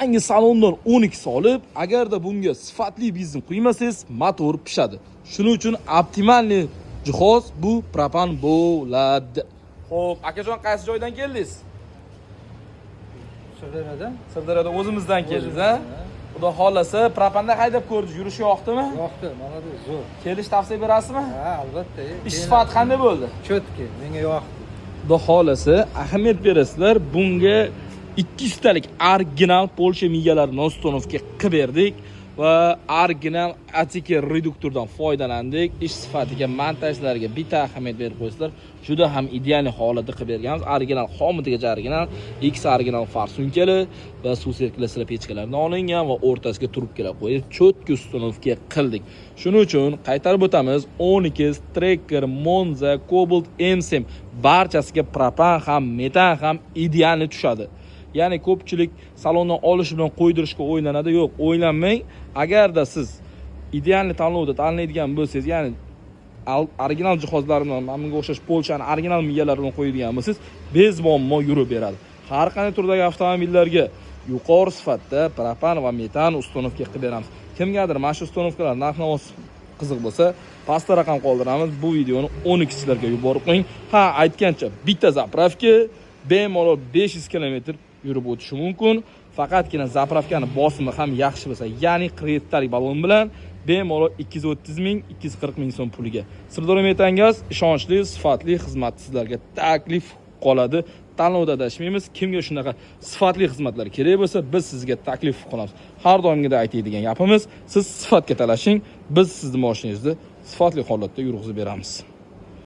Yangi salondan 12 olib, agarda bunga sifatli benzin quymasangiz, motor pishadi. Shuning uchun оптимальный jihoz bu propan bo'ladi. Xo'p, akajon, qaysi joydan keldingiz? Sirdaryodan. Sirdaryodan o'zimizdan keldingiz, a? Xudo xohlasa, propanda haydab ko'rdingiz, yurishi yoqdimi? Yoqdi, молодец, zo'r. Kelish tavsiya berasizmi? Ha, albatta. Ish sifati qanday bo'ldi? Чётко, menga yoqdi. Xudo xohlasa, ahamiyat berasizlar, bunga 200 talik original Polsha miyalarini установка qilib berdik va original Atike reduktordan foydalandik. Ish sifatiga, montajlarga bitta ahamiyat berib qo'ysizlar. Juda ham ideal holatda qilib berganmiz. Original xomitigacha original, X original форсунка li va suv sirklaslar pechkalardan olingan va o'rtasiga trubkalar qo'yib, чётко установка qildik. Shuning uchun qaytarib o'tamiz: 12 Tracker, Monza, Cobalt, M7 barchasiga propan ham, metan ham idealni tushadi. Ya'ni ko'pchilik salondan olish bilan qo'ydirishga o'ylanadi. Yo'q, o'ylanmang. Agarda siz идеальный tanlovda tanlaydigan bo'lsangiz, ya'ni original jihozlar bilan, mana bunga o'xshash Polshani original miyalari bilan qo'yadigan bo'lsangiz, без muammo yurib beradi. Har qanday turdagi avtomobillarga yuqori sifatda propan va metan установка qilib beramiz. Kimgadir mana shu установка lar narx navosi qiziq bo'lsa, pastda raqam qoldiramiz. Bu videoni 12 sizlarga yuborib qo'ying. Ha, aytgancha, bitta заправка bemalol 500 kilometr yurib o'tishi mumkin. Faqatgina заправка ni bosimi ham yaxshi bo'lsa, ya'ni 47 talik balon bilan bemalol 230 ming, 240 ming so'm puliga. Sirdaryo Metangaz ishonchli, sifatli xizmat sizlarga taklif qoladi. Tanlovda adashmaymiz. Kimga shunaqa sifatli xizmatlar kerak bo'lsa, biz sizga taklif qilamiz. Har doimgidek aytadigan gapimiz: siz sifatga talashing, biz sizni moshinangizni sifatli holatda yurg'izib beramiz.